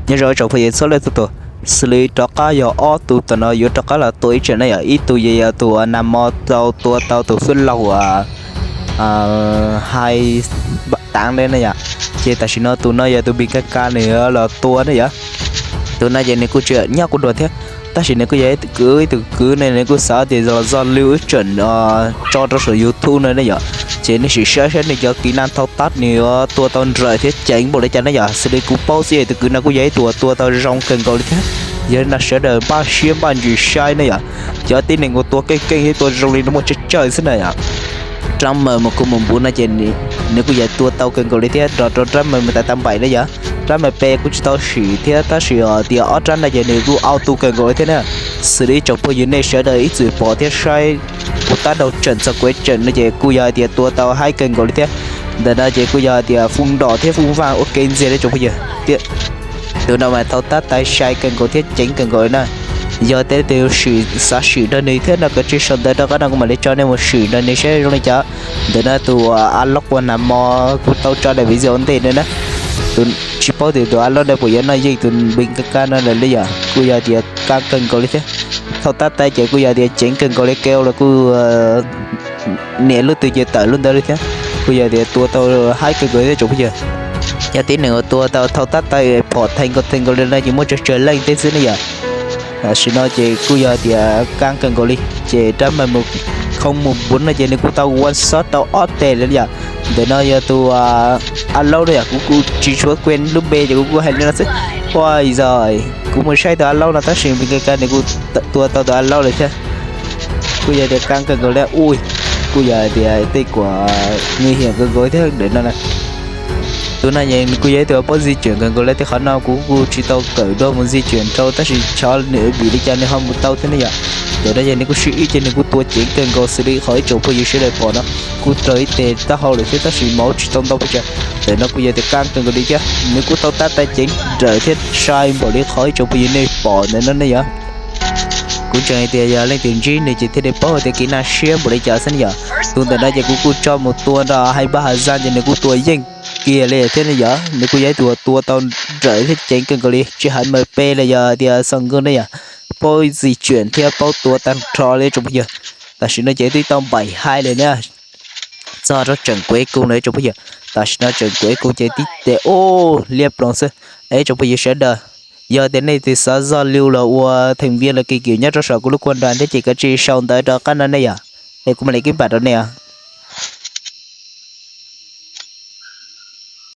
Nyob zoo tsoom phooj ywg txhua leej txhua tus, xws li rov qab yog ob tug tam no yuav rov qab los tua ib tseem ne yom. Ib tug yog tus uas nag hmo tau tua tau tus fwj laug uas hais taav ne yom, ces tam sim no tus no yog tus Npis Ka Ka nws los tua ne yom. Tus no ces nws kuj tsis nyob kuv dua thiab, tab sis nws kuj yog ib tug kwv ne, nws kuj xav tias los zog lwj ib tseem tso rau saum YouTube no ne yom. Ces nej sim saib saib nws cov kis naj thau tab nws yuav tua tau nrawm thiab ceev npaum li cas ne yom. Xws li kuv paub xwb tus kwv no kuj yog ib tug uas tua tau zoo kawg nkaus li thiab, yog li no sawv daws npaj siab npaj ntsws saib ne yom. Cov tib neeg uas tua keej keej thiab tua zoo li no muaj tsawg tsawg xwb na yom. Rab Mas mus kuv mus npuv no ces nws kuj yog tua tau kawg nkaus li thiab, nrog rau Rab Mas mus tas tas npaim ne yom. Rab Mas peb kuj tsis tau sim thiab, tab sis tias ob rab no ces nws kuj auto kawg nkaus li thiab na. Xws li ib tsoom phooj ywg nej sawv daws ib txwm pom thiab saib kuv tab dau tseem txog kuv tseem no ces kuj yog hais tias tua tau haib kawg nkaus li thiab. Ntawm no ces kuj yog hais tias foob nrom thiab foob vaj ua ke ntxiag li tsoom phooj ywg. Tus no mas thau tab tais sai kawg nkaus thiab ceev kawg nkaus li na. Yog tias leej twg xav sim nrog nws thiab no kav tsij sau ntawv rov qab no kuv mam li tso nej mus sim nrog nws saib zoo li cas. Ntawm no tus a loj uas nag hmo kuv tau tso daim video ntej no na, tus tsis paub tias tus a loj no puas yuav noj yeej tus Npis Ka Ka no lawm li yom. Kuj yog tias kab kawg nkaus li thiab. Thau tab tais ces kuj yog tias ceev kawg nkaus li, keo los kuj nias lub twg ces tawm lub ntawd li thiab. Kuj yog tias tua tau haib kawg nkaus thiab tsoom phooj ywg. Yog tib neeg uas tua tau thau tab tais phom theej nkaus theej nkaus li no ces muaj tsawg tsawg leej teb xwb ne yom. Tam sim no ces kuj yog tias kab kawg nkaus li, ces Rab Mas mus khoo mus npuv no ces nws kuj tau one shot tau ob teg li yom. Ntawm no yog tus a laub no yom, kuv kuj tsis tshua kuaj lub npe ces kuv kuj hais li no xwb. Ua zog kuv mus saib tus a laub no tab sis Npis Ka Ka nws kuj tua tau tus a laub lawm thiab. Kuj yog tias kab kawg nkaus li ua, kuj yog tias tej kuam nguy hiểm kawg nkaus thiab ntawm no na. Tus no ces nws kuj yog ib tug paub di chuyển kawg nkaus li, tej qhov no kuv kuj tsis tau kawm dua mus di chuyển rau tab sis xyov nws vim li cas nws ho mus tau thiab ne yom. Ntawm no ces nws kuj sib ib ces nws kuj tua ceev kawg nkaus xws li qhov ib tsoom phooj ywg sawv daws pom no, kuj raug ib teg taub hau lawm thiab tab sis mauv tsis tau ntau pes tsawg. Ntawm no kuj yog tias kab kawg nkaus li thiab, nws kuj thau tab tais ceev nrawm thiab sai npaum li qhov ib tsoom phooj ywg nej pom ntawm no ne yom. Kuv ntseeg hais tias yog leej twg ntsib nws ces thiaj li paub hais tias kev naj siab npaum li cas xwb ne yom. Tus ntawm no ces kuv kuj tso mus tua nrog Hai Npab Has Zaj ces nws kuj tua yeej kiag li thiab ne yom. Nws kuj yog ib tug tua tau nrawm thiab ceev kawg nkaus li, tsis hais M P los yog tias Xos Nkauj ne yom, paub di chuyển thiab paub tua tag nrho li tsoom phooj ywg. Tam sim no ces twb tau npaim haib li na, txog rau tseem kuv ib kung lawm tsoom phooj ywg. Tam sim no tseem kuv ib kung ces tib tes ub liab ploos xwb. Es tsoom phooj ywg sawv daws, yog tias nej twg xav zog lwj los ua thành viên los kis kiam nyob rau saum kuv lub kuaj nra thiab ces kav tsij sau ntawv rov qab no ne yom. Es kuv mam li kib npam rau nej os.